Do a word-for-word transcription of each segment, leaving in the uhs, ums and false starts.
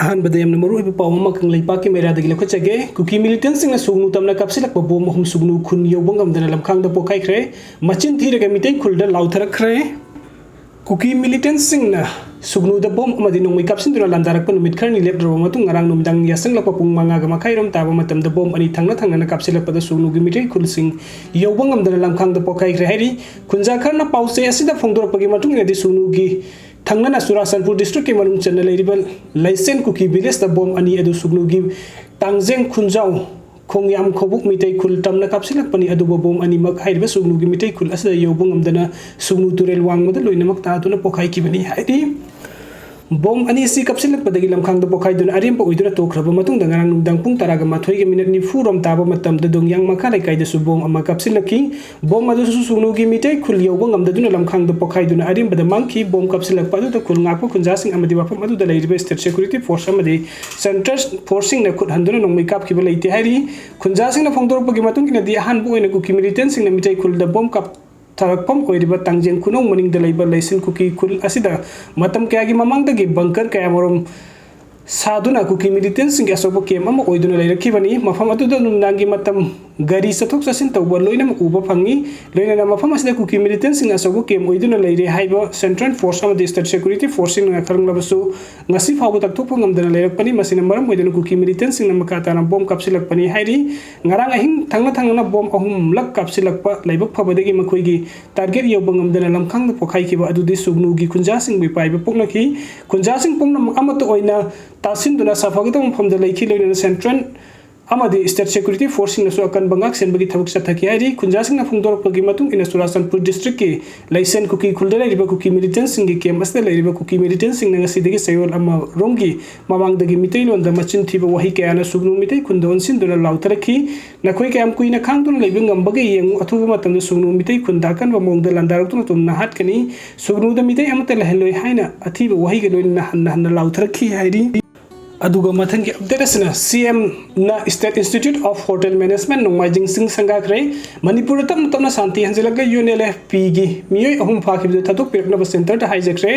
ꯑꯍꯥꯟꯕꯗ ꯌꯥꯝꯅ ꯃꯔꯨꯑꯣꯏꯕ ꯄꯥꯎ ꯑꯃ ꯀꯪꯂꯩꯄꯥꯛꯀꯤ ꯃꯩꯔꯥꯗꯒꯤ ꯂꯧꯈꯠꯆꯒꯦ꯫ ꯀꯨꯀꯤ ꯃꯤꯂꯤꯇꯦꯟꯁꯤꯡꯅ ꯁꯨꯒꯅꯨ ꯇꯝꯅ ꯀꯥꯞꯁꯤꯜꯂꯛꯄ ꯕꯣꯝ ꯑꯍꯨꯝ ꯁꯨꯒꯅꯨ ꯈꯨꯟ ꯌꯧꯕ ꯉꯝꯗꯅ ꯂꯝꯈꯥꯡꯗ ꯄꯣꯈꯥꯏꯈ꯭ꯔꯦ꯫ ꯃꯆꯤꯟ ꯊꯤꯔꯒ ꯃꯤꯇꯩ ꯈꯨꯜꯗ ꯂꯥꯎꯊꯔꯛꯈ꯭ꯔꯦ꯫ ꯀꯨꯀꯤ ꯃꯤꯂꯤꯇꯦꯟꯁꯤꯡꯅ ꯁꯨꯒꯅꯨꯗ ꯕꯣꯝ ꯑꯃꯗꯤ ꯅꯣꯡꯃꯩ ꯀꯥꯞꯁꯤꯟꯗꯨꯅ ꯂꯥꯟꯗꯥꯔꯛꯄ ꯅꯨꯃꯤꯠ ꯈꯔꯅꯤ ꯂꯦꯞꯂꯨꯔꯕ ꯃꯇꯨꯡ, ꯉꯔꯥꯡ ꯅꯨꯃꯤꯗꯥꯡ ꯌꯥꯆꯪꯂꯛꯄ ꯄꯨꯡ ꯃꯉꯥꯒ ꯃꯈꯥꯏꯔꯣꯝ ꯇꯥꯕ ꯃꯇꯝꯗ ꯕꯣꯝ ꯑꯅꯤ ꯊꯪꯅ ꯊꯪꯅꯅ ꯀꯥꯞꯁꯤꯜꯂꯛꯄꯗ ꯁꯨꯒꯅꯨꯒꯤ ꯃꯤꯇꯩ ꯈꯨꯜꯁꯤꯡ ꯌꯧꯕ ꯉꯝꯗꯅ ꯂꯝꯈꯥꯡꯗ ꯄꯣꯈꯥꯏꯈ꯭ꯔꯦ ꯍꯥꯏꯔꯤ꯫ ꯈꯨꯟꯖꯥ ꯈꯔꯅ ꯄꯥꯎꯆꯦ ꯑꯁꯤꯗ ꯐꯣꯡꯗꯣꯔꯛꯄꯒꯤ ꯃꯇꯨꯡ ꯏꯟꯅꯗꯤ, ꯁꯨꯒꯅꯨꯒꯤ ꯊꯪꯅꯅ ꯆꯨꯔꯥꯆꯥꯟꯄꯨꯔ ꯗꯤꯁꯇ꯭ꯔꯤꯛꯀꯤ ꯃꯅꯨꯡ ꯆꯟꯅ ꯂꯩꯔꯤꯕ ꯂꯩꯁꯦꯟ ꯀꯨꯀꯤ ꯚꯤꯂꯦꯖꯇ ꯕꯣꯝ ꯑꯅꯤ ꯑꯗꯨ ꯁꯨꯒꯅꯨꯒꯤ ꯇꯥꯡꯖꯦꯡ ꯈꯨꯟꯖꯥꯎ ꯈꯣꯡꯌꯥꯝ ꯈꯣꯕꯨꯛ ꯃꯤꯇꯩ ꯈꯨꯜ ꯇꯝꯅ ꯀꯥꯞꯁꯤꯜꯂꯛꯄꯅꯤ꯫ ꯑꯗꯨꯕꯨ ꯕꯣꯝ ꯑꯅꯤꯃꯛ ꯍꯥꯏꯔꯤꯕ ꯁꯨꯒꯅꯨꯒꯤ ꯃꯤꯇꯩ ꯈꯨꯜ ꯑꯁꯤꯗ ꯌꯧꯕ ꯉꯝꯗꯅ ꯁꯨꯒꯅꯨ ꯇꯨꯔꯦꯜ ꯋꯥꯡꯃꯗ ꯂꯣꯏꯅꯃꯛ ꯇꯥꯗꯨꯅ ꯄꯣꯈꯥꯏꯈꯤꯕꯅꯤ ꯍꯥꯏꯔꯤ꯫ ꯕꯣꯝ ꯑꯅꯤ ꯑꯁꯤ ꯀꯥꯞꯁꯤꯜꯂꯛꯄꯗꯒꯤ ꯂꯝꯈꯥꯡꯗ ꯄꯣꯈꯥꯏꯗꯨꯅ ꯑꯔꯦꯝꯕ ꯑꯣꯏꯗꯨꯅ ꯇꯣꯛꯈ꯭ꯔꯕ ꯃꯇꯨꯡꯗ, ꯉꯔꯥꯡ ꯅꯨꯃꯤꯗꯥꯡ ꯄꯨꯡ ꯇꯔꯥꯒ ꯃꯥꯊꯣꯏꯒ ꯃꯤꯅꯠ ꯅꯤꯐꯨ ꯔꯣꯝ ꯇꯥꯕ ꯃꯇꯝꯗ ꯗꯣꯡꯌꯥꯡ ꯃꯈꯥ ꯂꯩꯀꯥꯏꯗꯁꯨ ꯕꯣꯝ ꯑꯃ ꯀꯥꯞꯁꯤꯜꯂꯛꯈꯤ꯫ ꯕꯣꯝ ꯑꯗꯨꯁꯨ ꯁꯨꯒꯅꯨꯒꯤ ꯃꯤꯇꯩ ꯈꯨꯜ ꯌꯧꯕ ꯉꯝꯗꯗꯨꯅ ꯂꯝꯈꯥꯡꯗ ꯄꯣꯈꯥꯏꯗꯨꯅ ꯑꯔꯦꯝꯕꯗ ꯃꯥꯡꯈꯤ꯫ ꯕꯣꯝ ꯀꯥꯞꯁꯤꯜꯂꯛꯄ ꯑꯗꯨꯗ ꯈꯨꯜ ꯉꯥꯛꯄ ꯈꯨꯟꯖꯥꯁꯤꯡ ꯑꯃꯗꯤ ꯃꯐꯝ ꯑꯗꯨꯗ ꯂꯩꯔꯤꯕ state security force ꯑꯃꯗꯤ central forceꯁꯤꯡꯅ ꯈꯨꯠ ꯍꯟꯗꯨꯅ ꯅꯣꯡꯃꯩ ꯀꯥꯞꯈꯤꯕ ꯂꯩꯇꯦ ꯍꯥꯏꯔꯤ꯫ ꯈꯨꯟꯖꯥꯁꯤꯡꯅ ꯐꯣꯡꯗꯣꯔꯛꯄꯒꯤ ꯃꯇꯨꯡ ꯏꯟꯅꯗꯤ, ꯑꯍꯥꯟꯕ ꯑꯣꯏꯅ ꯀꯨꯀꯤ ꯃꯤꯂꯤꯇꯦꯟꯁꯤꯡꯅ ꯃꯤꯇꯩ ꯈꯨꯜꯗ ꯕꯣꯝ ꯀꯥꯞ ꯊꯥꯔꯛꯐꯝ ꯑꯣꯏꯔꯤꯕ ꯇꯥꯡꯖꯦꯡ ꯈꯨꯅꯧ ꯃꯅꯤꯡꯗ ꯂꯩꯕ ꯂꯩꯁꯤꯟ ꯀꯨꯀꯤ ꯈꯨꯜ ꯑꯁꯤꯗ ꯃꯇꯝ ꯀꯌꯥꯒꯤ ꯃꯃꯥꯡꯗꯒꯤ bunker ꯀꯌꯥꯃꯔꯨꯝ ꯁꯥꯗꯨꯅ ꯀꯨꯀꯤ ꯃꯤꯂꯤꯇꯦꯟꯁꯤꯡꯒꯤ ꯑꯆꯧꯕ camp ꯑꯃ ꯑꯣꯏꯗꯨꯅ ꯂꯩꯔꯛꯈꯤꯕꯅꯤ꯫ ꯃꯐꯝ ꯑꯗꯨꯗ ꯅꯨꯃꯤꯗꯥꯡꯒꯤ ꯃꯇꯝ ꯒꯥꯔꯤ ꯆꯠꯊꯣꯛ ꯆꯠꯁꯤꯟ ꯇꯧꯕ ꯂꯣꯏꯅꯃꯛ ꯎꯕ ꯐꯪꯉꯤ꯫ ꯂꯣꯏꯅꯅ ꯃꯐꯝ ꯑꯁꯤꯗ ꯀꯨꯀꯤ ꯃꯤꯂꯤꯇꯦꯟꯁꯤꯡ ꯑꯆꯧꯕ camp ꯑꯣꯏꯗꯨꯅ ꯂꯩꯔꯦ ꯍꯥꯏꯕ central force ꯑꯃꯗꯤ state security forceꯁꯤꯡꯅ ꯈꯪꯂꯕꯁꯨ, ꯉꯁꯤ ꯐꯥꯎꯕ ꯇꯥꯛꯊꯣꯛꯄ ꯉꯝꯗꯅ ꯂꯩꯔꯛꯄꯅꯤ꯫ ꯃꯁꯤꯅ ꯃꯔꯝ ꯑꯣꯏꯗꯨꯅ ꯀꯨꯀꯤ ꯃꯤꯂꯤꯇꯦꯟꯁꯤꯡꯅ ꯃꯈꯥ ꯇꯥꯅ ꯕꯣꯝ ꯀꯥꯞꯁꯤꯜꯂꯛꯄꯅꯤ ꯍꯥꯏꯔꯤ꯫ ꯉꯔꯥꯡ ꯑꯍꯤꯡ ꯊꯪꯅ ꯊꯪꯅꯅ ꯕꯣꯝ ꯑꯍꯨꯝꯂꯛ ꯀꯥꯞꯁꯤꯜꯂꯛꯄ ꯂꯥꯏꯕꯛ ꯐꯕꯗꯒꯤ ꯃꯈꯣꯏꯒꯤ target ꯌꯧꯕ ꯉꯝꯗꯅ ꯂꯝꯈꯥꯡꯗ ꯄꯣꯈꯥꯏꯈꯤꯕ ꯑꯗꯨꯗꯤ ꯁꯨꯒꯅꯨꯒꯤ ꯈꯨꯟꯖꯥꯁꯤꯡꯕꯨ ꯏꯄꯥꯏꯕ ꯄꯣꯛꯅꯈꯤ꯫ ꯈꯨꯟꯖꯥꯁꯤꯡ ꯄꯨꯝꯅꯃꯛ ꯑꯃꯠꯇ ꯑꯣꯏꯅ ꯇꯥꯁꯤꯟꯗꯨꯅ ꯁꯥꯐꯒꯗꯕ ꯃꯐꯝꯗ ꯂꯩꯈꯤ꯫ ꯂꯣꯏꯅꯅ central ꯑꯃꯗꯤ state security forceꯁꯤꯡꯅꯁꯨ ꯑꯀꯟꯕ ꯉꯥꯛ ꯁꯦꯟꯕꯒꯤ ꯊꯕꯛ ꯆꯠꯊꯈꯤ ꯍꯥꯏꯔꯤ꯫ ꯈꯨꯟꯖꯥꯁꯤꯡꯅ ꯐꯣꯡꯗꯣꯔꯛꯄꯒꯤ ꯃꯇꯨꯡ ꯏꯟꯅ, ꯆꯨꯔꯥꯆꯥꯟꯄꯨꯔ ꯗꯤꯁꯇ꯭ꯔꯤꯛꯀꯤ ꯂꯩꯁꯦꯟ ꯀꯨꯀꯤ ꯈꯨꯜꯗ ꯂꯩꯔꯤꯕ ꯀꯨꯀꯤ ꯃꯤꯂꯤꯇꯦꯟꯁꯤꯡꯒꯤ camp ꯑꯁꯤꯗ ꯂꯩꯔꯤꯕ ꯀꯨꯀꯤ ꯃꯤꯂꯤꯇꯦꯟꯁꯤꯡꯅ ꯉꯁꯤꯗꯒꯤ ꯆꯌꯣꯜ ꯑꯃꯔꯣꯝꯒꯤ ꯃꯃꯥꯡꯗꯒꯤ ꯃꯤꯇꯩꯂꯣꯟꯗ ꯃꯆꯤꯟ ꯊꯤꯕ ꯋꯥꯍꯩ ꯀꯌꯥꯅ ꯁꯨꯒꯅꯨ ꯃꯤꯇꯩ ꯈꯨꯟꯗ ꯑꯣꯟꯁꯤꯟꯗꯨꯅ ꯂꯥꯎꯊꯔꯛꯈꯤ꯫ "ꯅꯈꯣꯏ ꯀꯌꯥꯝ ꯀꯨꯏꯅ ꯈꯥꯡꯗꯨꯅ ꯂꯩꯕ ꯉꯝꯕꯒꯦ ꯌꯦꯡꯉꯨ, ꯑꯊꯨꯕ ꯃꯇꯝꯗ ꯁꯨꯒꯅꯨ ꯃꯤꯇꯩ ꯈꯨꯟꯗ ꯑꯀꯟꯕ ꯃꯑꯣꯡꯗ ꯂꯥꯟꯗꯥꯔꯛꯇꯨꯅ ꯇꯨꯝꯅ ꯍꯥꯠꯀꯅꯤ꯫ ꯁꯨꯒꯅꯨꯗ ꯃꯤꯇꯩ ꯑꯃꯠꯇ ꯂꯩꯍꯜꯂꯣꯏ" ꯍꯥꯏꯅ ꯑꯊꯤꯕ ꯋꯥꯍꯩꯒ ꯂꯣꯏꯅꯅ ꯍꯟꯅ ꯍꯟꯅ ꯂꯥꯎꯊꯔꯛꯈꯤ ꯍꯥꯏꯔꯤ꯫ ꯑꯗꯨꯒ ꯃꯊꯪꯒꯤ ꯑꯞꯗꯦꯠ ꯑꯁꯤꯅ ꯁꯤ ꯑꯦꯝꯅ State Institute of Hotel Management ꯅꯣꯡꯃꯥꯏꯖꯤꯡ ꯆꯤꯡ ꯁꯪꯒꯥꯈ꯭ꯔꯦ꯫ ꯃꯅꯤꯄꯨꯔꯗ ꯇꯞꯅ ꯇꯞꯅ ꯁꯥꯟꯇꯤ ꯍꯟꯖꯤꯜꯂꯛꯂꯦ꯫ ꯌꯨ ꯑꯦꯟ ꯑꯦꯜ ꯑꯦꯐ ꯄꯤꯒꯤ ꯃꯤꯑꯣꯏ ꯑꯍꯨꯝ ꯐꯥꯈꯤꯕꯗꯨ ꯊꯥꯗꯣꯛꯄꯤꯔꯛꯅꯕ ꯁꯦꯟꯇꯔꯗ ꯍꯥꯏꯖꯈ꯭ꯔꯦ꯫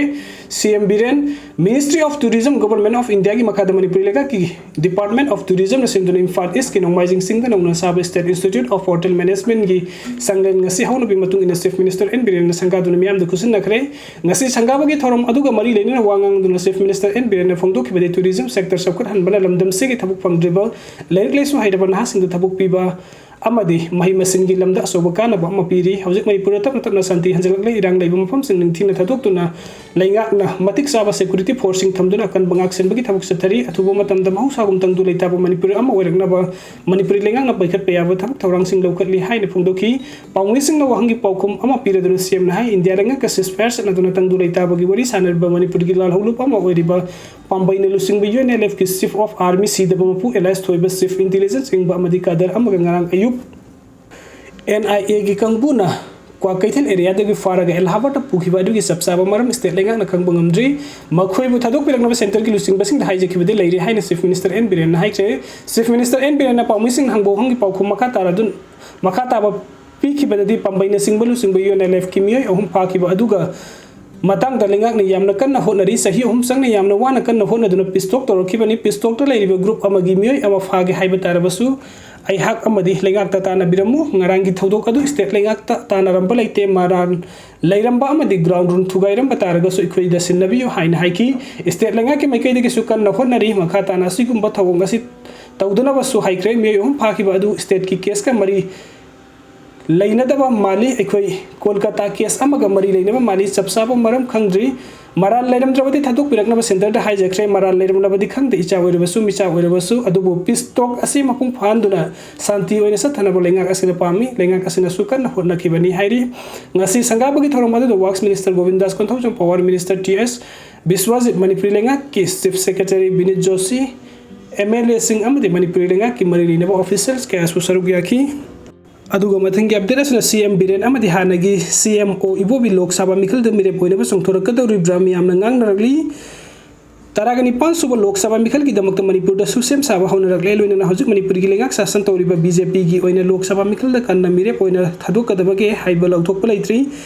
ꯁꯤ M Biren, Ministry of Tourism, Government of Indiaꯒꯤ ꯃꯈꯥꯗ ꯃꯅꯤꯄꯨꯔ ꯂꯩꯉꯥꯛꯀꯤ Department of Tourismꯅ ꯁꯦꯝꯗꯨꯅ ꯏꯝꯐꯥꯜ ꯏꯁꯀꯤ ꯅꯣꯡꯃꯥꯏꯖꯤꯡ ꯆꯤꯡꯗ ꯅꯧꯅ ꯁꯥꯕ State Institute of Hotel Managementꯒꯤ ꯆꯥꯡꯂꯦꯟ ꯉꯁꯤ ꯍꯧꯅꯕꯤ ꯃꯇꯨꯡ ꯏꯟꯅ Chief Minister ꯑꯦꯟ ꯕꯤꯔꯦꯟꯅ ꯁꯪꯒꯥꯗꯨꯅ ꯃꯤꯌꯥꯝꯗ ꯈꯨꯠꯁꯤꯟꯅꯈ꯭ꯔꯦ꯫ ꯉꯁꯤ ꯁꯪꯒꯥꯕꯒꯤ ꯊꯧꯔꯝ ꯑꯗꯨꯒ ꯃꯔꯤ ꯂꯩꯅꯅ ꯋꯥ ꯉꯥꯡꯗꯨꯅ Chief Minister ꯑꯦꯟ ꯕꯤꯔꯦꯟꯅ ꯐꯣꯡꯗꯣꯛꯈꯤꯕꯗꯤ tourism sector ꯆꯥꯎꯈꯠꯍꯟꯕꯅ ꯂꯝꯗꯝꯁꯤꯒꯤ ꯊꯕꯛ ꯐꯪꯗ꯭ꯔꯤꯕ ꯂꯥꯏꯔꯤꯛ ꯂꯥꯏꯁꯨ ꯍꯩꯔꯕ ꯅꯍꯥꯁꯤꯡꯗ ꯊꯕꯛ ꯄꯤꯕ ꯑꯃꯗꯤ ꯃꯍꯩ ꯃꯁꯤꯡꯒꯤ ꯂꯝꯗ ꯑꯆꯧꯕ ꯀꯥꯟꯅꯕ ꯑꯃ ꯄꯤꯔꯤ꯫ ꯍꯧꯖꯤꯛ ꯃꯅꯤꯄꯨꯔꯗ ꯇꯞꯅ ꯇꯞꯅ ꯁꯥꯟꯇꯤ ꯍꯟꯖꯤꯜꯂꯛꯂꯦ꯫ ꯏꯔꯥꯡ ꯂꯩꯕ ꯃꯐꯝꯁꯤꯡ ꯅꯤꯡꯊꯤꯅ ꯊꯥꯗꯣꯛꯇꯨꯅ ꯂꯩꯉꯥꯛꯅ ꯃꯇꯤꯛ ꯆꯥꯕ security forceꯁꯤꯡ ꯊꯝꯗꯨꯅ ꯑꯀꯟꯕ ꯉꯥꯛꯁꯦꯟꯕꯒꯤ ꯊꯕꯛ ꯆꯠꯊꯔꯤ꯫ ꯑꯊꯨꯕ ꯃꯇꯝꯗ ꯃꯍꯧꯁꯥꯒꯨꯝ ꯇꯪꯗꯨ ꯂꯩꯇꯥꯕ ꯃꯅꯤꯄꯨꯔ ꯑꯃ ꯑꯣꯏꯔꯛꯅꯕ ꯃꯅꯤꯄꯨꯔꯤ ꯂꯩꯉꯥꯛꯅ ꯄꯥꯏꯈꯠꯄ ꯌꯥꯕ ꯊꯕꯛ ꯊꯧꯔꯥꯡꯁꯤꯡ ꯂꯧꯈꯠꯂꯤ ꯍꯥꯏꯅ ꯐꯣꯡꯗꯣꯛꯈꯤ꯫ ꯄꯥꯎꯃꯤꯁꯤꯡꯅ ꯋꯥꯍꯪꯒꯤ ꯄꯥꯎꯈꯨꯝ ꯑꯃ ꯄꯤꯔꯗꯨꯅ ꯁꯤ ꯑꯦꯝꯅ ꯍꯥꯏ, ꯏꯟꯗꯤꯌꯥ ꯂꯩꯉꯥꯛꯀ ceasefire ꯆꯠꯅꯗꯨꯅ ꯇꯪꯗꯨ ꯂꯩꯇꯥꯕꯒꯤ ꯋꯥꯔꯤ ꯁꯥꯟꯅꯔꯤꯕ ꯃꯅꯤꯄꯨꯔꯒꯤ ꯂꯥꯜꯍꯧꯂꯨꯞ ꯑꯃ ꯑꯣꯏꯔꯤꯕ ꯄꯥꯝꯕꯩꯅ ꯂꯨꯆꯤꯡꯕ ꯌꯨ ꯑꯦꯟ ꯑꯦꯜ ꯑꯦꯐꯀꯤ Chief of Army ꯁꯤꯗꯕ ꯃꯄꯨ ꯑꯦꯂꯥꯏꯁ ꯊꯣꯏꯕ, Chief Intelligence ꯆꯤꯡꯕ ꯑꯃꯗꯤ ꯀꯥꯗꯔ ꯑꯃꯒ ꯉꯔꯥꯡ ꯑꯌꯨꯛ ꯑꯦꯟ ꯑꯥꯏ ꯑꯦꯒꯤ ꯀꯥꯡꯕꯨꯅ ꯀ꯭ꯋꯥꯀꯩꯊꯦꯜ ꯑꯦꯔꯤꯌꯥꯗꯒꯤ ꯐꯥꯔꯒ ꯑꯦꯂꯥꯍꯥꯕꯥꯗꯇ ꯄꯨꯈꯤꯕ ꯑꯗꯨꯒꯤ ꯆꯞ ꯆꯥꯕ ꯃꯔꯝ state ꯂꯩꯉꯥꯛꯅ ꯈꯪꯕ ꯉꯝꯗ꯭ꯔꯤ꯫ ꯃꯈꯣꯏꯕꯨ ꯊꯥꯗꯣꯛꯄꯤꯔꯛꯅꯕ centreꯒꯤ ꯂꯨꯆꯤꯡꯕꯁꯤꯡꯗ ꯍꯥꯏꯖꯈꯤꯕꯗꯤ ꯂꯩꯔꯤ ꯍꯥꯏꯅ Chief Minister ꯑꯦꯟ ꯕꯤꯔꯦꯟꯅ ꯍꯥꯏꯈ꯭ꯔꯦ꯫ Chief Minister ꯑꯦꯟ ꯕꯤꯔꯦꯟꯅ ꯄꯥꯎꯃꯤꯁꯤꯡꯅ ꯍꯪꯕ ꯋꯥꯍꯪꯒꯤ ꯄꯥꯎꯈꯨꯝ ꯃꯈꯥ ꯇꯥꯔꯗꯨꯅ, ꯃꯈꯥ ꯇꯥꯕ ꯄꯤꯈꯤꯕꯗꯗꯤ ꯄꯥꯝꯕꯩꯅꯆꯤꯡꯕ ꯂꯨꯆꯤꯡꯕ ꯌꯨ ꯑꯦꯟ ꯑꯦꯜ ꯑꯦꯐꯀꯤ ꯃꯤꯑꯣꯏ ꯑꯍꯨꯝ ꯐꯥꯈꯤꯕ ꯑꯗꯨꯒ ꯃꯇꯥꯡꯗ ꯂꯩꯉꯥꯛꯅ ꯌꯥꯝꯅ ꯀꯟꯅ ꯍꯣꯠꯅꯔꯤ꯫ ꯆꯍꯤ ꯑꯍꯨꯝ ꯆꯪꯅ ꯌꯥꯝꯅ ꯋꯥꯅ ꯀꯟꯅ ꯍꯣꯠꯅꯗꯨꯅ peace talk ꯇꯧꯔꯛꯈꯤꯕꯅꯤ꯫ Peace talkꯇ ꯂꯩꯔꯤꯕ group ꯑꯃꯒꯤ ꯃꯤꯑꯣꯏ ꯑꯃ ꯐꯥꯒꯦ ꯍꯥꯏꯕ ꯇꯥꯔꯕꯁꯨ ꯑꯩꯍꯥꯛ ꯑꯃꯗꯤ ꯂꯩꯉꯥꯛꯇ ꯇꯥꯟꯅꯕꯤꯔꯝꯃꯨ꯫ ꯉꯔꯥꯡꯒꯤ ꯊꯧꯗꯣꯛ ꯑꯗꯨ state ꯂꯩꯉꯥꯛꯇ ꯇꯥꯟꯅꯔꯝꯕ ꯂꯩꯇꯦ꯫ ꯃꯔꯥꯜ ꯂꯩꯔꯝꯕ ꯑꯃꯗꯤ ground rule ꯊꯨꯒꯥꯏꯔꯝꯕ ꯇꯥꯔꯒꯁꯨ ꯑꯩꯈꯣꯏꯗ ꯁꯤꯟꯅꯕꯤꯌꯨ ꯍꯥꯏꯅ ꯍꯥꯏꯈꯤ꯫ State ꯂꯩꯉꯥꯛꯀꯤ ꯃꯥꯏꯀꯩꯗꯒꯤꯁꯨ ꯀꯟꯅ ꯍꯣꯠꯅꯔꯤ꯫ ꯃꯈꯥ ꯇꯥꯅ ꯑꯁꯤꯒꯨꯝꯕ ꯊꯧꯑꯣꯡ ꯑꯁꯤ ꯇꯧꯗꯅꯕꯁꯨ ꯍꯥꯏꯈ꯭ꯔꯦ꯫ ꯃꯤꯑꯣꯏ ꯑꯍꯨꯝ ꯐꯥꯈꯤꯕ ꯑꯗꯨ stateꯀꯤ caseꯀ ꯃꯔꯤ ꯂꯩꯅꯗꯕ ꯃꯥꯜꯂꯤ꯫ ꯑꯩꯈꯣꯏ ꯀꯣꯜꯀꯇꯥ case ꯑꯃꯒ ꯃꯔꯤ ꯂꯩꯅꯕ ꯃꯥꯜꯂꯤ꯫ ꯆꯞ ꯆꯥꯕ ꯃꯔꯝ ꯈꯪꯗ꯭ꯔꯤ꯫ ꯃꯔꯥꯜ ꯂꯩꯔꯝꯗ꯭ꯔꯕꯗꯤ ꯊꯥꯗꯣꯛꯄꯤꯔꯛꯅꯕ centreꯗ ꯍꯥꯏꯖꯈ꯭ꯔꯦ꯫ ꯃꯔꯥꯜ ꯂꯩꯔꯝꯂꯕꯗꯤ ꯈꯪꯗꯦ, ꯏꯆꯥ ꯑꯣꯏꯔꯕꯁꯨ ꯃꯤꯆꯥ ꯑꯣꯏꯔꯕꯁꯨ, ꯑꯗꯨꯕꯨ peace talk ꯑꯁꯤ ꯃꯄꯨꯡ ꯐꯥꯍꯟꯗꯨꯅ ꯁꯥꯟꯇꯤ ꯑꯣꯏꯅ ꯆꯠꯊꯅꯕ ꯂꯩꯉꯥꯛ ꯑꯁꯤꯅ ꯄꯥꯝꯃꯤ꯫ ꯂꯩꯉꯥꯛ ꯑꯁꯤꯅꯁꯨ ꯀꯟꯅ ꯍꯣꯠꯅꯈꯤꯕꯅꯤ ꯍꯥꯏꯔꯤ꯫ ꯉꯁꯤ ꯁꯪꯒꯥꯕꯒꯤ ꯊꯧꯔꯝ ꯑꯗꯨꯗ Works Minister Govindas Konthoujam, Power Minister T S Biswajit, Manipuri ꯂꯩꯉꯥꯛꯀꯤ Chief Secretary Vineet Joshi, M L ꯑꯦꯁꯤꯡ ꯑꯃꯗꯤ ꯃꯅꯤꯄꯨꯔꯤ ꯂꯩꯉꯥꯛꯀꯤ ꯃꯔꯤ ꯂꯩꯅꯕ officials ꯀꯌꯥꯁꯨ ꯁꯔꯨꯛ ꯌꯥꯈꯤ꯫ ꯑꯗꯨꯒ ꯃꯊꯪꯒꯤ update ꯑꯁꯤꯅ ꯁꯤ ꯑꯦꯝ ꯕꯤꯔꯦꯟ ꯑꯃꯗꯤ ꯍꯥꯟꯅꯒꯤ ꯁꯤ ꯑꯦꯝ ꯑꯣ ꯏꯕꯣꯕꯤ ꯂꯣꯛ ꯁꯚꯥ ꯃꯤꯈꯜꯗ ꯃꯤꯔꯦꯞ ꯑꯣꯏꯅꯕ ꯆꯣꯡꯊꯣꯔꯛꯀꯗꯧꯔꯤꯕ꯭ꯔꯥ ꯃꯤꯌꯥꯝꯅ ꯉꯥꯡꯅꯔꯛꯂꯤ꯫ ꯇꯔꯥꯒ ꯅꯤꯄꯥꯟ ꯁꯨꯕ ꯂꯣꯛ ꯁꯚꯥ ꯃꯤꯈꯜꯒꯤꯗꯃꯛꯇ ꯃꯅꯤꯄꯨꯔꯗꯁꯨ ꯁꯦꯝ ꯁꯥꯕ ꯍꯧꯅꯔꯛꯂꯦ꯫ ꯂꯣꯏꯅꯅ ꯍꯧꯖꯤꯛ ꯃꯅꯤꯄꯨꯔꯒꯤ ꯂꯩꯉꯥꯛ ꯁꯥꯁꯟ ꯇꯧꯔꯤꯕ ꯕꯤ ꯖꯦ ꯄꯤꯒꯤ ꯑꯣꯏꯅ ꯂꯣꯛ ꯁꯚꯥ ꯃꯤꯈꯜꯗ ꯀꯟꯅ ꯃꯤꯔꯦꯞ ꯑꯣꯏꯅ ꯊꯥꯗꯣꯛꯀꯗꯕꯒꯦ ꯍꯥꯏꯕ ꯂꯥꯎꯊꯣꯛꯄ ꯂꯩꯇ꯭ꯔꯤ꯫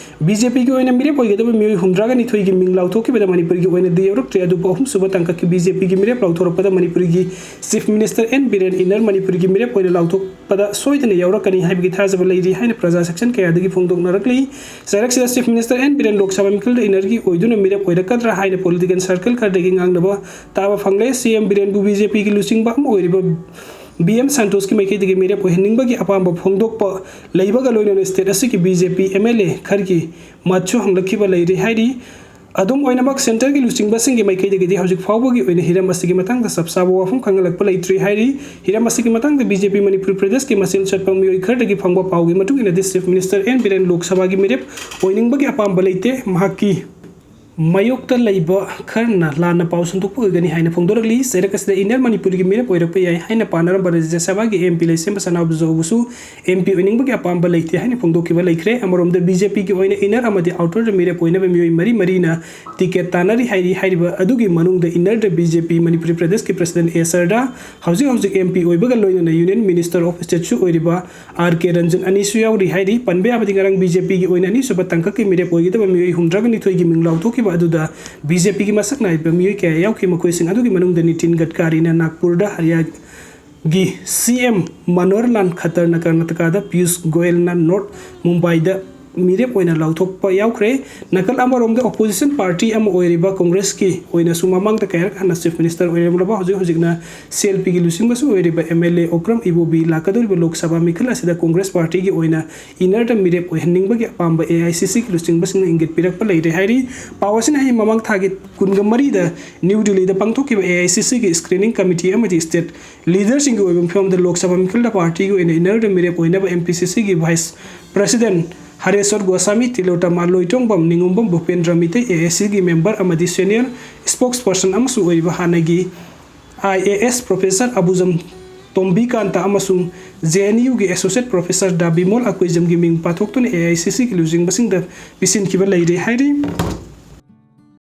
ꯕꯤ ꯖꯦ ꯄꯤꯒꯤ ꯑꯣꯏꯅ ꯃꯤꯔꯦꯞ ꯑꯣꯏꯒꯗꯕ ꯃꯤꯑꯣꯏ ꯍꯨꯝꯗ꯭ꯔꯥꯒ ꯅꯤꯊꯣꯏꯒꯤ ꯃꯤꯡ ꯂꯥꯎꯊꯣꯛꯈꯤꯕꯗ ꯃꯅꯤꯄꯨꯔꯒꯤ ꯑꯣꯏꯅꯗꯤ ꯌꯥꯎꯔꯛꯇ꯭ꯔꯦ꯫ ꯑꯗꯨꯕꯨ ꯑꯍꯨꯝꯁꯨꯕ ꯇꯥꯡꯀꯛꯀꯤ ꯕꯤ ꯖꯦ ꯄꯤꯒꯤ ꯃꯤꯔꯦꯞ ꯂꯥꯎꯊꯣꯔꯛꯄꯗ ꯃꯅꯤꯄꯨꯔꯒꯤ ꯆꯤꯐ ꯃꯤꯅꯤꯁꯇꯔ ꯑꯦꯟ ꯕꯤꯔꯦꯟ ꯏꯟꯅꯔ ꯃꯅꯤꯄꯨꯔꯒꯤ ꯃꯤꯔꯦꯞ ꯑꯣꯏꯅ ꯂꯥꯎꯊꯣꯛꯄꯗ ꯁꯣꯏꯗꯅ ꯌꯥꯎꯔꯛꯀꯅꯤ ꯍꯥꯏꯕꯒꯤ ꯊꯥꯖꯕ ꯂꯩꯔꯤ ꯍꯥꯏꯅ ꯄ꯭ꯔꯖꯥ ꯁꯦꯛꯁꯟ ꯀꯌꯥꯗꯒꯤ ꯐꯣꯡꯗꯣꯛꯅꯔꯛꯂꯤ꯫ ꯆꯩꯔꯛꯁꯤꯗ chief minister N Biren Lok Sabha ꯃꯤꯈꯜꯗ ꯏꯟꯅꯔꯒꯤ ꯑꯣꯏꯗꯨꯅ ꯃꯤꯔꯦꯞ ꯑꯣꯏꯔꯛꯀꯗ꯭ꯔꯥ ꯍꯥꯏꯅ ꯄꯣꯂꯤꯇꯤꯀꯦꯜ ꯁꯔꯀꯜ ꯈꯔꯗꯒꯤ ꯉꯥꯡꯅꯕ ꯇꯥꯕ ꯐꯪꯂꯦ꯫ ꯁꯤ ꯑꯦꯝ ꯕꯤꯔꯦꯟꯕꯨ ꯕꯤ ꯖꯦ ꯄꯤꯒꯤ ꯂꯨꯆꯤꯡꯕ ꯑꯃ ꯑꯣꯏꯔꯤꯕ ꯕꯤ ꯑꯦꯝ ꯁꯟꯇꯣꯁꯀꯤ ꯃꯥꯏꯀꯩꯗꯒꯤ ꯃꯤꯔꯦꯞ ꯑꯣꯏꯍꯟꯅꯤꯡꯕꯒꯤ ꯑꯄꯥꯝꯕ ꯐꯣꯡꯗꯣꯛꯄ ꯂꯩꯕꯒ ꯂꯣꯏꯅꯅ ꯁ꯭ꯇꯦꯠ ꯑꯁꯤꯒꯤ B J P M L A ꯈꯔꯒꯤ ꯃꯠꯁꯨ ꯍꯪꯂꯛꯈꯤꯕ ꯂꯩꯔꯦ ꯍꯥꯏꯔꯤ꯫ ꯑꯗꯨꯝ ꯑꯣꯏꯅꯃꯛ, ꯁꯦꯟꯇꯔꯒꯤ ꯂꯨꯆꯤꯡꯕꯁꯤꯡꯒꯤ ꯃꯥꯏꯀꯩꯗꯒꯤꯗꯤ ꯍꯧꯖꯤꯛ ꯐꯥꯎꯕꯒꯤ ꯑꯣꯏꯅ ꯍꯤꯔꯝ ꯑꯁꯤꯒꯤ ꯃꯇꯥꯡꯗ ꯆꯞ ꯆꯥꯕ ꯋꯥꯐꯝ ꯈꯪꯍꯜꯂꯛꯄ ꯂꯩꯇ꯭ꯔꯤ ꯍꯥꯏꯔꯤ꯫ ꯍꯤꯔꯝ ꯑꯁꯤꯒꯤ ꯃꯇꯥꯡꯗ ꯕꯤ ꯖꯦ ꯄꯤ ꯃꯅꯤꯄꯨꯔ ꯄ꯭ꯔꯗꯦꯁꯀꯤ ꯃꯁꯦꯜ ꯆꯠꯄ ꯃꯤꯑꯣꯏ ꯈꯔꯗꯒꯤ ꯐꯪꯕ ꯄꯥꯎꯒꯤ ꯃꯇꯨꯡ ꯏꯟꯅꯗꯤ, ꯆꯤꯐ ꯃꯤꯅꯤꯁꯇꯔ ꯑꯦꯟ ꯕꯤꯔꯦꯟ ꯂꯣꯛ ꯁꯚꯥꯒꯤ ꯃꯤꯔꯦꯞ ꯑꯣꯏꯅꯤꯡꯕꯒꯤ ꯑꯄꯥꯝꯕ ꯂꯩꯇꯦ꯫ ꯃꯍꯥꯛꯀꯤ ꯃꯥꯌꯣꯛꯇ ꯂꯩꯕ ꯈꯔꯅ ꯂꯥꯟꯅ ꯄꯥꯎ ꯁꯟꯗꯣꯛꯄ ꯑꯣꯏꯒꯅꯤ ꯍꯥꯏꯅ ꯐꯣꯡꯗꯣꯔꯛꯂꯤ꯫ ꯆꯩꯔꯛ ꯑꯁꯤꯗ ꯏꯟꯅꯔ ꯃꯅꯤꯄꯨꯔꯒꯤ ꯃꯤꯔꯦꯞ ꯑꯣꯏꯔꯛꯄ ꯌꯥꯏ ꯍꯥꯏꯅ ꯄꯥꯅꯔꯝꯕ ꯔꯥꯖ꯭ꯌ ꯁꯚꯥꯒꯤ ꯑꯦꯝ ꯄꯤ ꯂꯩꯁꯦꯝꯕ ꯁꯅꯥꯕꯨꯖꯣꯕꯨꯁꯨ ꯑꯦꯝ ꯄꯤ ꯑꯣꯏꯅꯤꯡꯕꯒꯤ ꯑꯄꯥꯝꯕ ꯂꯩꯇꯦ ꯍꯥꯏꯅ ꯐꯣꯡꯗꯣꯛꯈꯤꯕ ꯂꯩꯈ꯭ꯔꯦ꯫ ꯑꯃꯔꯣꯝꯗ, ꯕꯤ ꯖꯦ ꯄꯤꯒꯤ ꯑꯣꯏꯅ ꯏꯟꯅꯔ ꯑꯃꯗꯤ ꯑꯥꯎꯇꯔꯗ ꯃꯤꯔꯦꯞ ꯑꯣꯏꯅꯕ ꯃꯤꯑꯣꯏ ꯃꯔꯤ ꯃꯔꯤꯅ ꯇꯤꯀꯦꯠ ꯇꯥꯟꯅꯔꯤ ꯍꯥꯏꯔꯤ꯫ ꯍꯥꯏꯔꯤꯕ ꯑꯗꯨꯒꯤ ꯃꯅꯨꯡꯗ ꯏꯟꯅꯔꯗ ꯕꯤ ꯖꯦ ꯄꯤ ꯃꯅꯤꯄꯨꯔꯤ ꯄ꯭ꯔꯗꯦꯁꯀꯤ ꯄ꯭ꯔꯁꯤꯗꯦꯟ ꯑꯦ ꯁꯔꯗꯥ, ꯍꯧꯖꯤꯛ ꯍꯧꯖꯤꯛ ꯑꯦꯝ ꯄꯤ ꯑꯣꯏꯕꯒ ꯂꯣꯏꯅꯅ ꯌꯨꯅꯤꯌꯟ ꯃꯤꯅꯤꯁꯇꯔ ꯑꯣꯐ ꯁ꯭ꯇꯦꯠꯁꯨ ꯑꯣꯏꯔꯤꯕ ꯑꯥꯔ ꯀꯦ ꯔꯟꯖꯟ ꯑꯅꯤꯁꯨ ꯌꯥꯎꯔꯤ ꯍꯥꯏꯔꯤ꯫ ꯄꯟꯕ ꯌꯥꯕꯗꯤ, ꯉꯔꯥꯡ ꯕꯤ ꯖꯦ ꯄꯤꯒꯤ ꯑꯣꯏꯅ ꯑꯅꯤꯁꯨꯕ ꯇꯥꯡꯀꯛꯀꯤ ꯃꯤꯔꯦꯞ ꯑꯣꯏꯒꯗꯕ ꯃꯤꯑꯣꯏ ꯍꯨꯝꯗ꯭ꯔꯥꯒ ꯅꯤꯊꯣꯏꯒꯤ ꯃꯤꯡ ꯂꯥꯎꯊꯣꯛꯈꯤꯕ ꯑꯗꯨꯗ ꯕꯤ ꯖꯦ ꯄꯤꯒꯤ ꯃꯁꯛ ꯅꯥꯏꯕ ꯃꯤꯑꯣꯏ ꯀꯌꯥ ꯌꯥꯎꯈꯤ꯫ ꯃꯈꯣꯏꯁꯤꯡ ꯑꯗꯨꯒꯤ ꯃꯅꯨꯡꯗ ꯅꯤꯇꯤꯟ ꯒꯗꯀꯥꯔꯤꯅ ꯅꯥꯒꯄꯨꯔꯗ, ꯍꯔꯤꯌꯥꯒꯤ ꯁꯤ ꯑꯦꯝ ꯃꯅꯣꯍꯔ ꯂꯥꯜ ꯈꯠꯇꯔꯅ ꯀꯔꯅꯥꯇꯀꯥꯗ, ꯄꯤꯌꯨꯁ ꯒꯣꯌꯜꯅ ꯅꯣꯔꯠ ꯃꯨꯝꯕꯥꯏꯗ ꯃꯤꯔꯦꯞ ꯑꯣꯏꯅ ꯂꯥꯎꯊꯣꯛꯄ ꯌꯥꯎꯈ꯭ꯔꯦ꯫ ꯅꯥꯀꯜ ꯑꯃꯔꯣꯝꯗ, ꯑꯣꯄꯣꯖꯤꯁꯟ ꯄꯥꯔꯇꯤ ꯑꯃ ꯑꯣꯏꯔꯤꯕ ꯀꯣꯡꯒ꯭ꯔꯦꯁꯀꯤ ꯑꯣꯏꯅꯁꯨ ꯃꯃꯥꯡꯗ ꯀꯌꯥꯔꯛ ꯍꯟꯅ ꯆꯤꯐ ꯃꯤꯅꯤꯁꯇꯔ ꯑꯣꯏꯔꯝꯂꯕ, ꯍꯧꯖꯤꯛ ꯍꯧꯖꯤꯛꯅ ꯁꯤ ꯑꯦꯜ ꯄꯤꯒꯤ ꯂꯨꯆꯤꯡꯕꯁꯨ ꯑꯣꯏꯔꯤꯕ ꯑꯦꯝ ꯑꯦꯜ ꯑꯦ ꯑꯣꯀ꯭ꯔꯝ ꯏꯕꯣꯕꯤ ꯂꯥꯛꯀꯗꯧꯔꯤꯕ ꯂꯣꯛ ꯁꯚꯥ ꯃꯤꯈꯜ ꯑꯁꯤꯗ ꯀꯣꯡꯒ꯭ꯔꯦꯁ ꯄꯥꯔꯇꯤꯒꯤ ꯑꯣꯏꯅ ꯏꯟꯅꯔꯗ ꯃꯤꯔꯦꯞ ꯑꯣꯏꯍꯟꯅꯤꯡꯕꯒꯤ ꯑꯄꯥꯝꯕ ꯑꯦ ꯑꯥꯏ ꯁꯤ ꯁꯤꯒꯤ ꯂꯨꯆꯤꯡꯕꯁꯤꯡꯅ ꯏꯪꯒꯤꯠ ꯄꯤꯔꯛꯄ ꯂꯩꯔꯦ ꯍꯥꯏꯔꯤ꯫ ꯄꯥꯎ ꯑꯁꯤꯅ ꯍꯌꯦꯡ ꯃꯃꯥꯡ ꯊꯥꯒꯤ ꯀꯨꯟꯒ ꯃꯔꯤꯗ ꯅ꯭ꯌꯨ ꯗꯤꯜꯂꯤꯗ ꯄꯥꯡꯊꯣꯛꯈꯤꯕ ꯑꯦ ꯑꯥꯏ ꯁꯤ ꯁꯤꯒꯤ ꯁ꯭ꯀ꯭ꯔꯤꯅꯤꯡ ꯀꯃꯤꯇꯤ ꯑꯃꯗꯤ ꯁ꯭ꯇꯦꯠ ꯂꯤꯗꯔꯁꯤꯡꯒꯤ ꯑꯣꯏꯕ ꯃꯤꯐꯝꯗ ꯂꯣꯛ ꯁꯚꯥ ꯃꯤꯈꯜꯗ ꯄꯥꯔꯇꯤꯒꯤ ꯑꯣꯏꯅ ꯏꯟꯅꯔꯗ ꯃꯤꯔꯦꯞ ꯑꯣꯏꯅꯕ ꯑꯦꯝ ꯄꯤ ꯁꯤ ꯁꯤꯒꯤ vice president Hareshwar Goswami, Tilotama Loitongbam, Ningombam Bhupendra Meetei, A I ꯁꯤꯒꯤ ꯃꯦꯝꯕꯔ ꯑꯃꯗꯤ ꯁꯦꯅꯤꯌꯔ ꯁ꯭ꯄꯣꯛꯁ ꯄꯔꯁꯟ ꯑꯃꯁꯨ ꯑꯣꯏꯔꯤꯕ ꯍꯥꯟꯅꯒꯤ ꯑꯥꯏ ꯑꯦ ꯑꯦꯁ ꯄ꯭ꯔꯣꯐꯦꯁꯔ ꯑꯕꯨꯖꯝ ꯇꯣꯝꯕꯤꯀꯥꯟꯇ ꯑꯃꯁꯨꯡ ꯖꯦ ꯑꯦꯟ ꯌꯨꯒꯤ ꯑꯦꯁꯣꯁꯤꯌꯦꯠ ꯄ꯭ꯔꯣꯐꯦꯁꯔ ꯗꯥ ꯕꯤꯃꯣꯜ ꯑꯀꯣꯏꯖꯝꯒꯤ ꯃꯤꯡ ꯄꯥꯊꯣꯛꯇꯨꯅ ꯑꯦ ꯑꯥꯏ ꯁꯤ ꯁꯤꯒꯤ ꯂꯨꯆꯤꯡꯕꯁꯤꯡꯗ ꯄꯤꯁꯤꯟꯈꯤꯕ ꯂꯩꯔꯦ ꯍꯥꯏꯔꯤ꯫